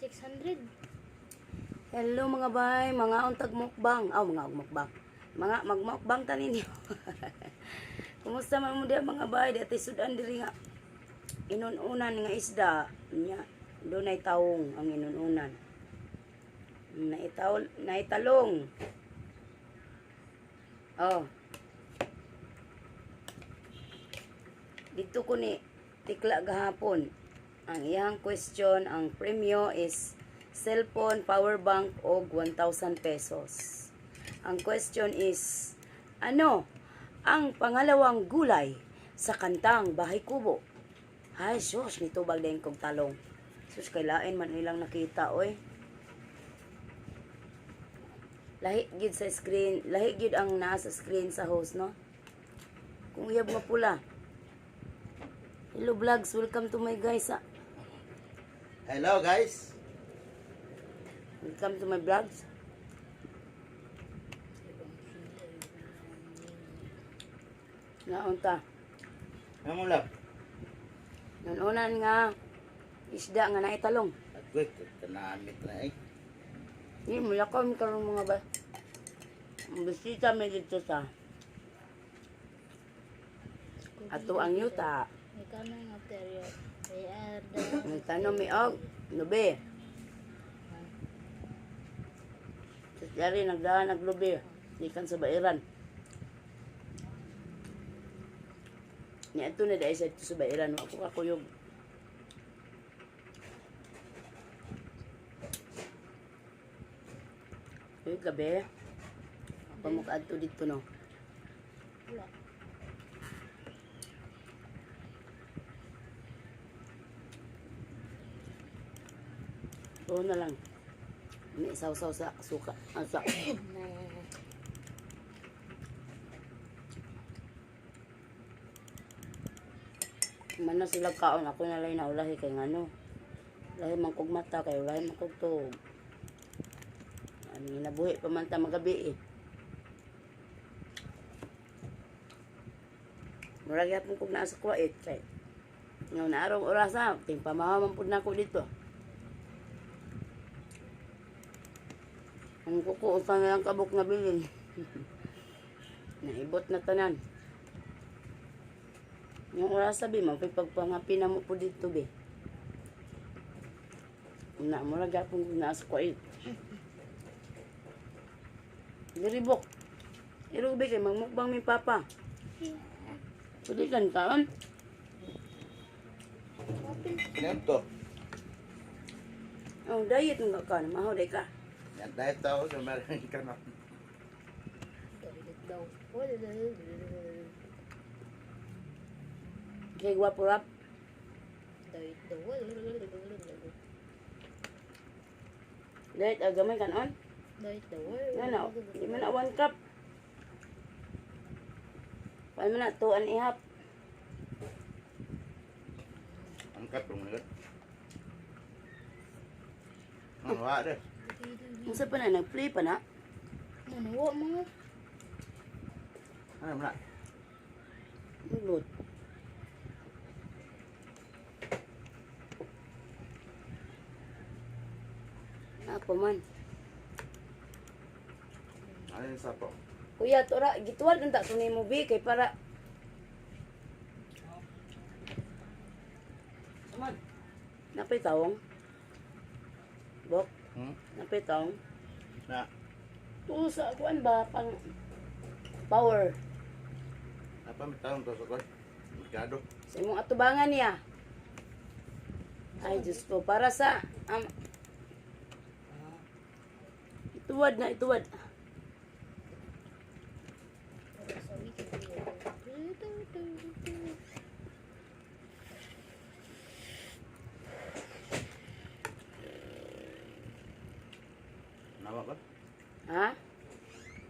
600. Hello mga bay, mga untag mukbang. Aw, mga mukbang. Mga magmukbang ta ninyo. Kumusta man mo diya mga bay? Di atay sudan diri nga inununan nga isda. Nya, dunay tawong ang inununan. Naitaw, naitalong. Oh. Dito ko ni tikla gahapon. Ang iyang question, ang premyo is cellphone, power bank og 1,000 pesos. Ang question is, ano ang pangalawang gulay sa kantang Bahay Kubo? Ay, sus, nitubag din kog talong. Sus, kailain man ilang nakita, oy. Lahi gid sa screen, lahi gid ang nasa screen sa host, no? Kung uyab nga pula. Hello vlogs, welcome to my guys. Ah. Hello guys. Welcome to my vlogs. Naunta. Ano mo lang? Nununan nga isda nga naitalong. Agoy, kanamit na eh. Di mo lakon karon mga ba. Ang bisita may dito sa ato ang yuta. May kano nga teryo. May arda. Nagtanom mi og lubi. Sa dari nagdaan naglubi. Gikan sa bairan. Niya ito na dahil sa ito sa bairan. Wa ko kakuyog. Uy, gabi. Pamukad to dito, no? Wala. Oo na lang. May sausaw sa suka. Ah, sa. Na. Man na sila kaon. Ako na lang naulahi kay ngano. Lahi man kog mata kay ulahi man kog tuog. Ano nabuhi pa man ta magabi eh. Murag yapon kog naa sa Kuwait kay nga naarong orasa, ting pamahaman pud nako dito. Ang kuko usa na lang kabuk na bilin. Naibot na tanan. Yung oras sabi mo, pagpangapi na mo po dito be. Una mo lang gapon na sa kuwait. Diribok. Irubi kay magmukbang mi papa. Pwede kan kaon. Ano to? Oh, diet nga ka, maho day ka. Yan dahil tao sa meron ka na. Toilet daw. Wala. Kay gwapo rap. Diet daw. Wala. Diet agamay kanon. Diet daw. Nga na, di man na one cup. Paano man na, two and a half. Ang katong nila. Ang wa de. Unsa pa na, nag-play pa na. Ano wa mga? Ano mo na? Maglot. Ako man. Ano yung sapo? Kuya, tora, gituwal unta to nimo bi kay para Saman. Napay tawong. Bok, Hmm? napay tawong. Na. Tuo sa kuan ba pang power Apa may taong to sa kwan? Merkado. sa imong atubangan niya. Ay Diyos ko, para sa ituwad na ituwad. Sa weekend. Nawa ba? Ha?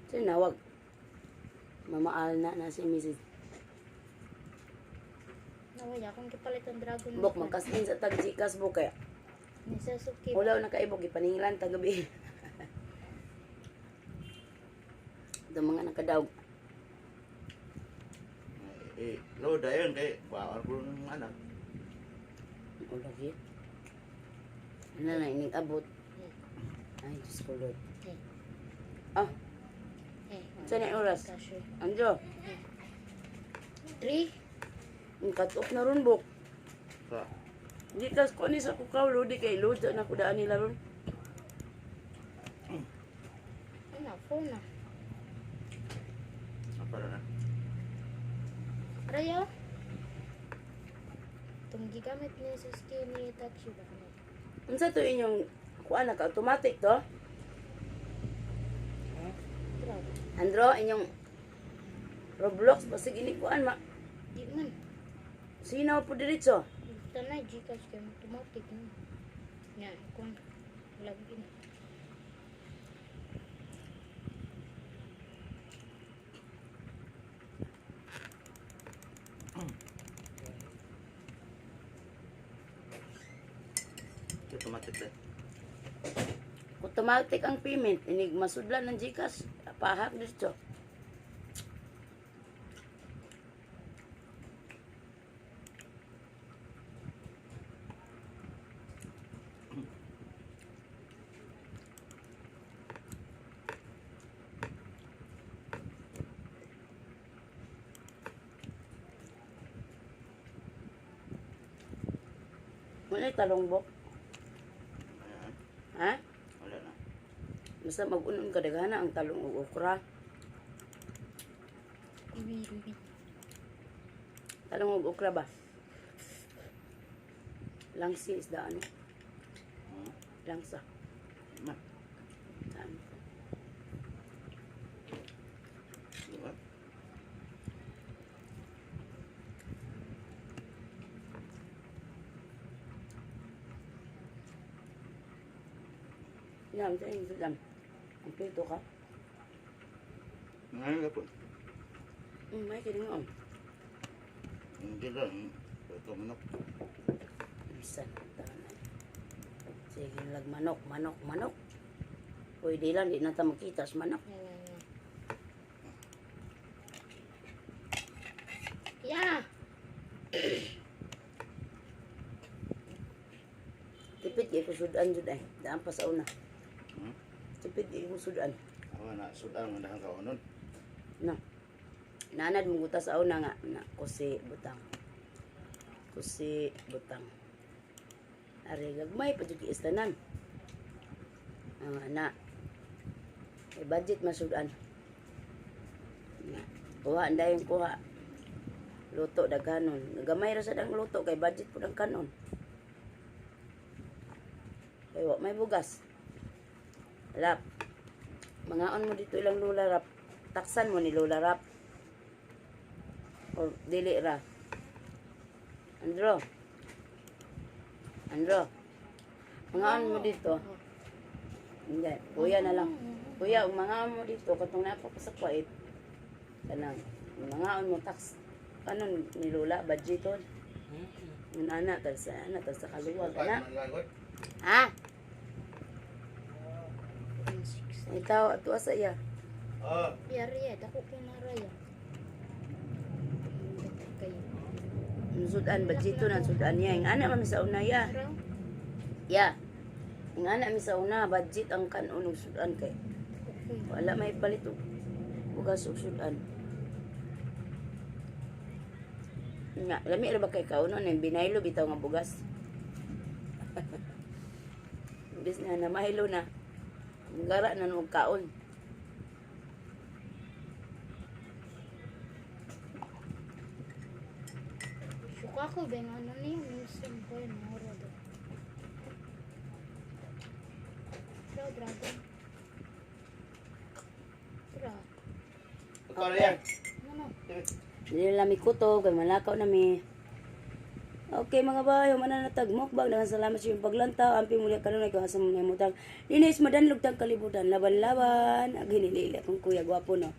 Sinawag. Mamaal na na si Mrs. Nawala akong kipalit ang dragon. Bok, magkasin sa tag Gcash bok kaya. Ni Sasuke. Wala na kaibok, ipaninglan tagabi. Ito mga nakadaog. Eh, lo dayon kay bawal ko ng anak. Ang lagi. Ano na, ining abot. Eh, Ay, Diyos ko Lord. eh, Ah, eh. Saan na yung oras? Cashier. Andro, 3. ang cut off na ron, bok. Sa. Di tas ko ni sa kukaw, lodi kay lodi na kudaan nila ron. Ano, 4 na. Apa na? Rayo. Itong gigamit ni Sasuke ni Itachi ba kani? Unsa to inyong kuan naka automatic to? Grabe. Andro, inyong Roblox basig ini kuan ma Di man. sinaw po diretso. Tanay Gcash kay automatic no. Nya, kun login. Automatic eh. Automatic ang payment inig masudlan ng GCash pahak diretso. Wala talong bok. Ayan. Ha? Wala na. Basta mag-unon ka daghana ang talong ug okra. Iwi iwi. Talong ug okra ba? Langsi isda ano? Langsa. Ma. Saan? Diba? Yan, sa inyo dam. Ang prito ka. Ngayon ka po. May kining om. Hindi lang. Ito manok. Bisan tanan. Sige lag manok, manok, manok. Pwede lang di na ta makita sa manok. Nya nya nya. Ya. Tipid kay ko sudan jud ay. Daan pa sa una. Tipid kay ko sudan. Ako na sudan mo dahang kaunon. No. Nanad mo guta sa una nga na kusi butang. Kusi butang. Are gagmay pa jud istanan. Ang ana. May budget masudan. Na. Kuha ang dayon kuha. Luto daghanon. Gamay ra sad ang luto kay budget pud ang kanon. Kay wa may bugas. Lap. Mangaon mo dito ilang lula rap. Taksan mo ni Lola rap. Or dili ra. Andro. Andro. Mangaon mo dito. Hindi. Kuya na lang. Kuya, mangaon mo dito. Katong napa pa sa kwait. Kanang. Mangaon mo tax. Kanon ni Lola, budgeton. Yun ana, tas sa ana, tas sa kaluwag. Ana. Ha? 1 6. Ikaw, ato sa iya. Ah, Yari ya, dako kay naraya. Kay. Ang sudan, budgeton ang sudan niya. Yung ana, mami sa una ya. Araw. Ya. Yung ana mi sa una, budget ang kanon ug sudan kay. Okay. Wala may palit og bugas ug sudan. Nga, lami ra ba kay kaunon ang binaylo bitaw nga bugas. Imbes na namahilo na. Gara na og kaon. Suka ko ba nga ano niyo minsan ko yun moro do. Draw dragon. Draw. ito na yan. Ano? Dili lang mi kutob kay malakaw na mi. Okay mga bayo, mananatag mukbang. Daghang salamat sa inyong paglantaw. Amping muli kanunay kung asa mo nahimutang. Dinis madanlog tang kalibutan. Laban-laban. Ag hinilili akong kuya gwapo no.